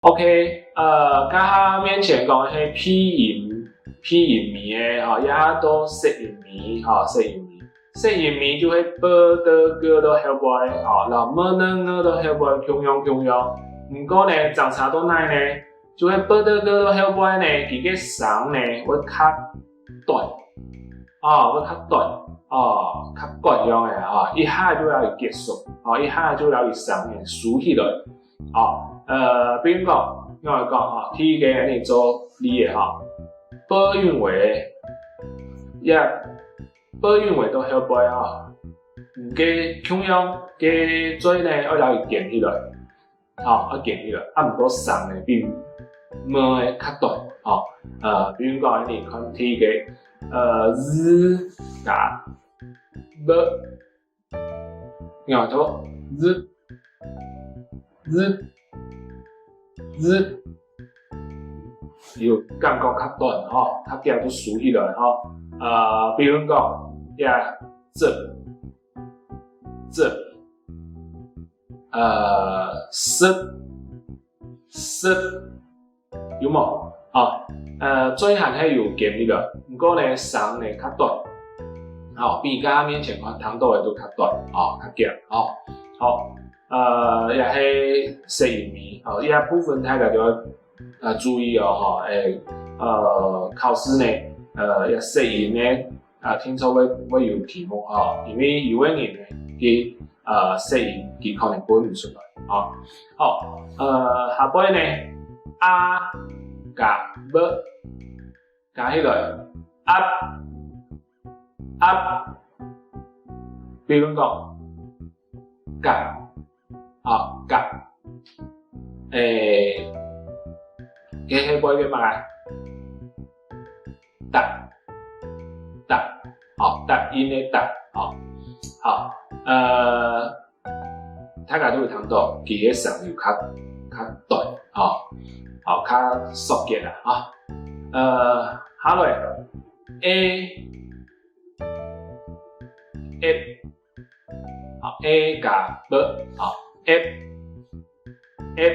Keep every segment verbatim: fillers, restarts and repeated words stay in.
OK，呃，頭下面前講个係鼻音，鼻音尾个吼，這下到塞音尾吼，塞音尾。塞音尾就係b、d、g到後背吼，然後m、n、ng到後背共樣共樣。毋過呢，爭差到哪呢？就係b、d、g到後背呢，佢个聲呢會較短，哦，會較短，哦，較短樣个吼，一下就摎佢結束，哦，一下就摎佢聲音收起來。 哦，呃，比如講，仰般講吼，第一個恁樣做例仔吼，b韻尾，這b韻尾到後背吼，該共樣个嘴呢，愛摎佢捲起來，吼，愛捲起來，啊，毋過聲呢比m个較短，吼，呃，比如講，你看第一個，呃，z加b， 然後讀z，z，z，有感覺較短吼，較遽就收起來吼。呃，比如講，這zip，zip，呃，sip，sip， 有無？啊，呃，嘴還係有捲起來，毋過呢，聲呢較短，吼，比頭下面前看聽著个都較短，吼，較遽，吼。好，呃，這係塞音尾，吼，這部分大家就愛，呃，注意哦，吼，誒，呃，考試呢，呃，這塞音呢， 啊，定著會，會有題目吼，因為有个人呢，佢，呃，塞音，佢可能分毋出來吼。好，呃，下背呢，a加b加起來，up，up，比如講，gap，啊，gap，誒，該後背个麼个？ 答，答，吼，答應个答，吼，好，呃，大家都有聽著，佢个聲有較，較短，吼，吼，較縮結啦，吼。呃，下來，a，f，好，a加b，好，f，f，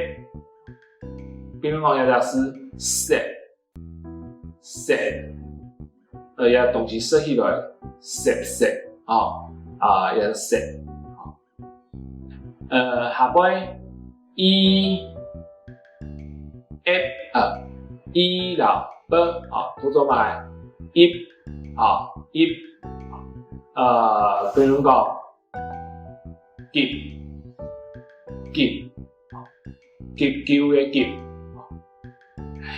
比如講這隻字，set， 塞，呃，這東西塞起來，塞，塞，吼，啊，這塞，吼。呃，下背，e，f，呃，e摎b，吼，讀做麼个？ip，吼，ip，呃，比如講，急，急，急救个急。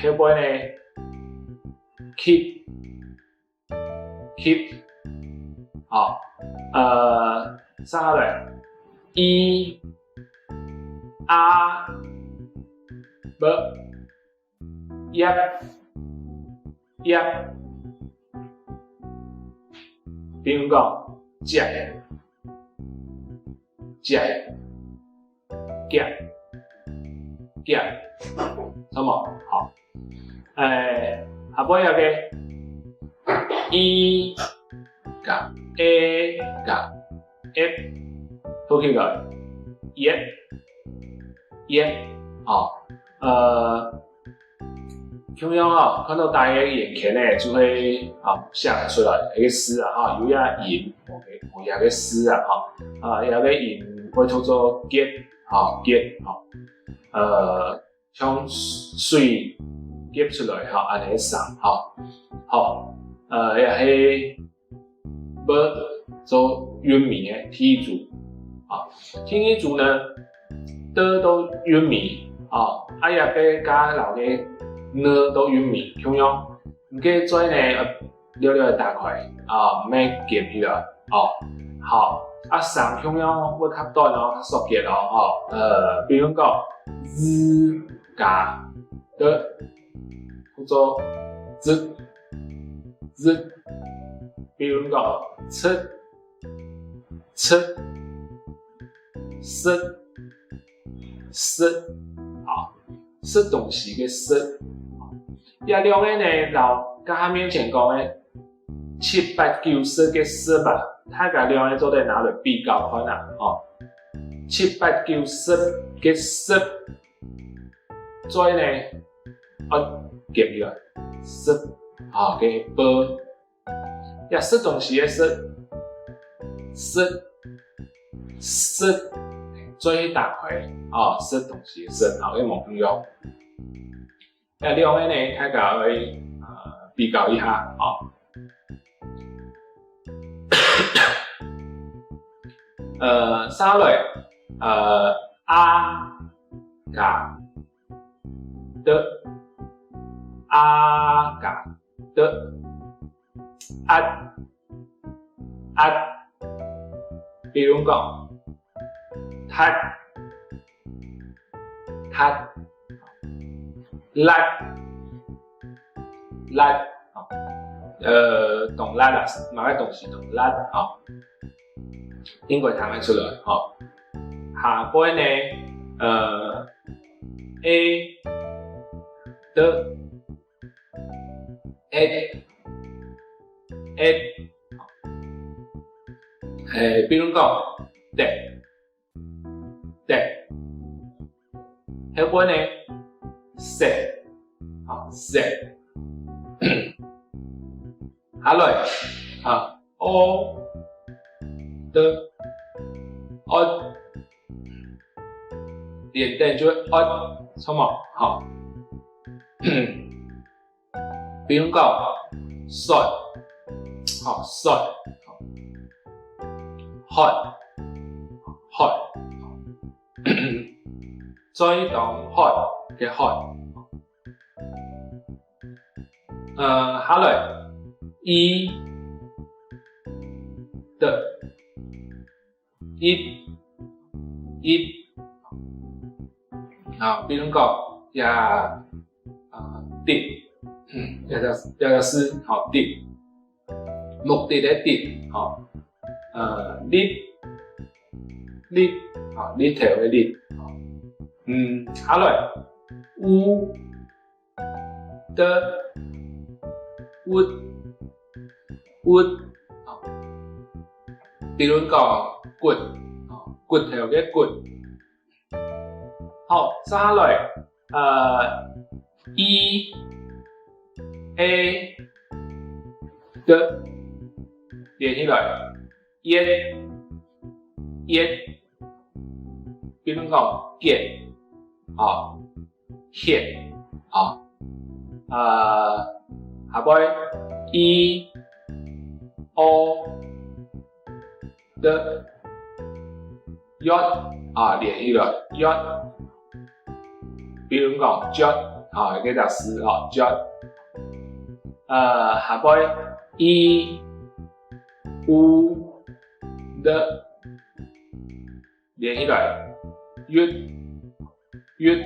後背呢， keep，keep，好，呃，接下來，e，a，b，yep，yep，比如講，接，接， 夾，夾，著無？好。誒，下背這個e加a加f，讀起來，yep，yep，吼。呃， 共樣吼，看著大家个眼前呢，就會，啊，寫出來，這個字啊，吼，有這音，無這，無這個字啊，吼。啊，這個音會讀做結，吼，結，吼。呃，像水結出來，吼，恁樣个聲，吼。好，呃，這係 b做韻尾个第一組。啊，第二組呢，t到韻尾，啊，啊這個加摎該n到韻尾，共樣，毋過嘴呢，呃，略略打開，啊，毋係捲起來，哦。好，啊聲共樣會較短哦，較縮結哦，吼。呃，比如講，z加t，讀做z，z。比如講，七， 七，食，食，啊，食東西个食。這兩個呢，摎頭下面前講个七八九十个十啊，大家兩個做得拿來比較看啊，吼。七八九十个十，嘴呢，愛合起來，食，吼，个啵。這食東西个食，食，食，嘴打開，吼，食東西个食，吼，个無共樣。 這兩個呢，大家愛，呃，比較一下，吼。呃，續來，呃，啊加的，啊加的，啊 啊，比如講，踢，踢，辣，辣，呃，當辣啊，麼个東西當辣啊，應該聽得出來，吼。下背呢，呃，a，的， at，at，欸，比如講，得，得，後背呢，食，吼，食。下來，啊，o，的，o，連等就o，著無？吼。 比如講，酸，吼，酸，吼，渴，渴，嘴當渴个渴。呃，下來，i，的， 一，一。啊，比如講，這，啊，的，嗯，這隻，這隻字，吼，的。目的个的，吼。呃，日，日，啊，日頭个日，吼。嗯，下來，u， 的，物，物，吼。比如講，骨，吼，骨頭个骨。好，續下來，呃，i，a，的，連起來，一，一。比如講，結，吼， 血，吼。呃，下背，i，o，的，藥，啊，連起來，藥。比如講，藥，啊，這隻字，啊，藥。呃，下背，i，u，的，連起來，鬱，鬱。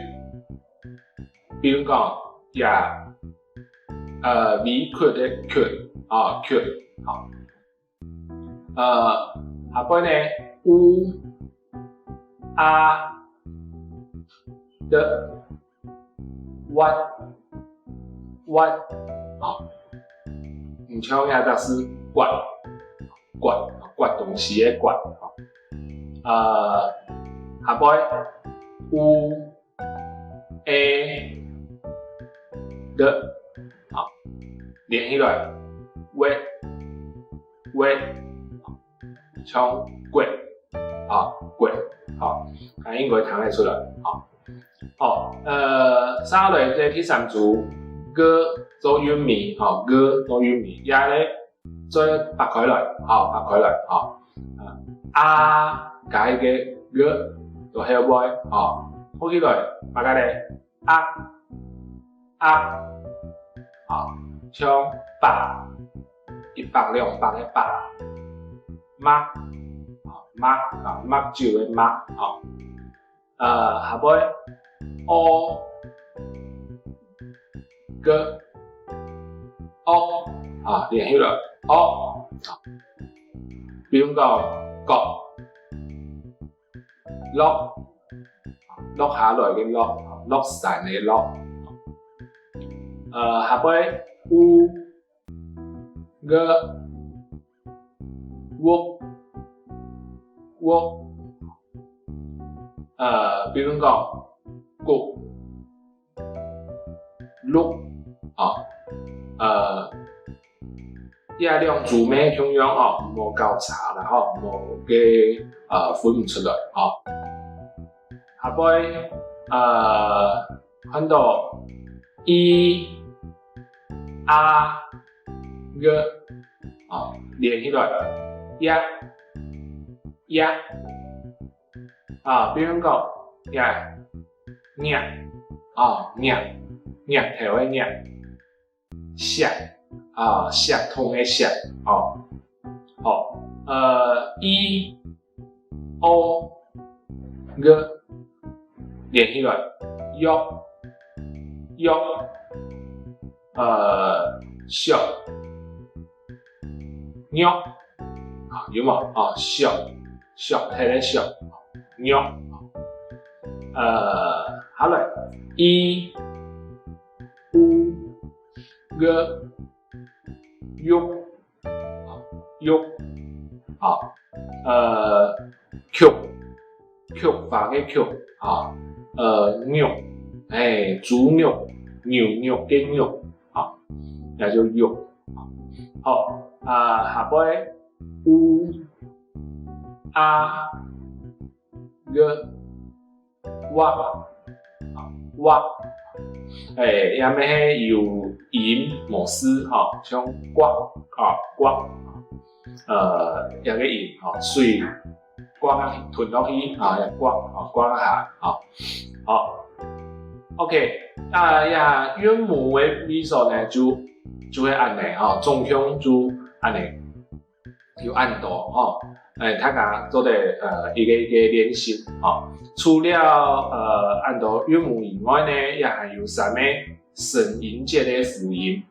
比如講，這，呃，委屈个屈，啊，屈，吼。呃，下背呢，u，a，的， 挖，挖，吼。毋像這隻字刮，刮，刮東西个刮，吼。呃，下背，u，a，的，吼，連起來，挖，挖，像刮，吼，刮，吼，啊，應該聽得出來，吼。 好，呃，續來个第三組，g做韻尾，吼，g做韻尾，這呢，嘴擘開來，吼，擘開來，吼。啊，加一個g，到後尾，吼，合起來，擘開來，鴨，鴨，吼，像百，一百、兩百个百，目，吼，目，啊，目睭个目，吼。 呃，下背，o，g，屋，啊，連起來，屋。比如講，角，落，落下來个落，落山个落。呃，下背，u， 个，屋，屋。呃，比如講，谷，六，哦，呃，這兩組乜共樣哦，毋好搞差啦吼，毋好个呃分毋出來哦。下背呃看到i、a、g，哦，連起來，ya、ya，啊，比如講，ya， 額，哦，額，額頭个額。石，啊，石頭个石，哦。好，呃，i、o、g，連起來，藥，藥，呃，石，藥，啊，有無？啊，石，石頭个石，藥。 呃，下來，i、u、g，玉，玉，啊，呃，菊，菊花个菊，啊，呃，肉，欸，豬肉，牛肉个肉，啊，也就玉。好，啊，下背，u、a、 个，畫，畫，欸，也乜係有音無字吼，像刮，啊，刮，呃，這个音吼，水刮啊吞落去啊，也刮，啊，刮下，啊，好，OK，啊，這韻母个位所呢，就就係恁呢吼，總共就恁呢。 有恁多吼，欸，大家做得呃一個一個練習吼。除了呃恁多韻母以外呢，也還有三個聲音節个輔音。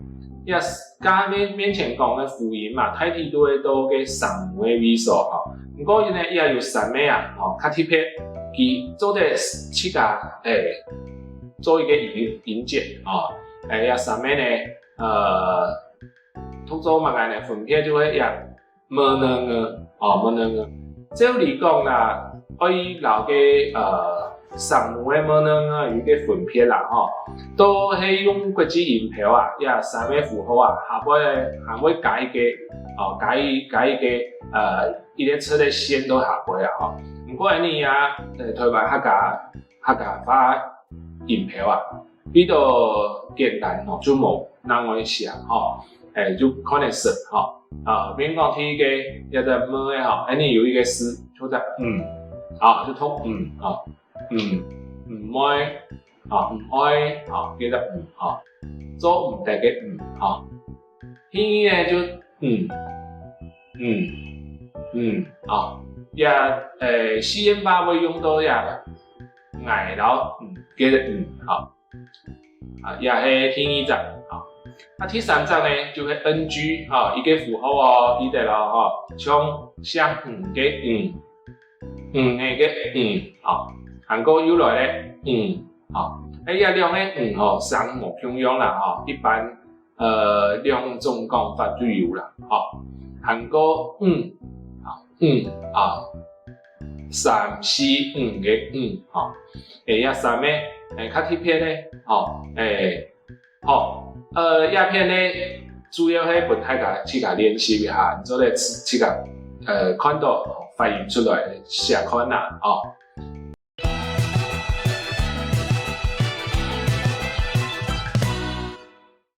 這加面面前講个輔音嘛，大體都會到个聲母个位所吼。毋過呢，也有三個啊，吼，較特別，佢做得自家欸做一個音音節吼。欸，這三個呢，呃，讀做麼个呢？分別就係這 m、n、ng，哦，m、n、ng。照理講啦，愛摎个呃聲母个m、n、ng有一個分別啦吼，都係用國際音標啊，這三個符號啊，下背還會加一個，哦，加一加一個呃一個直个線到下背啊吼。毋過恁呢啊，呃，台灣客家客家話音標啊，比較簡單吼，就無恁會寫吼，欸，就看得識吼。啊，比如講第一個，這隻m个吼，恁呢有一個字，就係m，啊，就讀m吼，m，毋會，啊，毋會，啊，這隻m吼，做毋得个m吼。第二個就嗯，嗯，嗯，啊，這欸四縣話會用到這𠊎摎你个嗯，吼。 啊，這係第二隻，吼。啊，第三隻呢，就係N G，吼，一個符號哦，記得咯，吼，像姓吳个吳，女仔个女，吼，還過又來咧，女，吼。欸，這兩個女，吼，聲無共樣啦，吼，一般呃兩種講法都有啦，吼。還過女，吼，女，啊，三四女个女，吼。欸，這三個，欸，較特別个，吼，欸，好，呃，這片呢，主要係分大家自家練習一下，你做得自自家呃看到發音出來寫看啦，吼。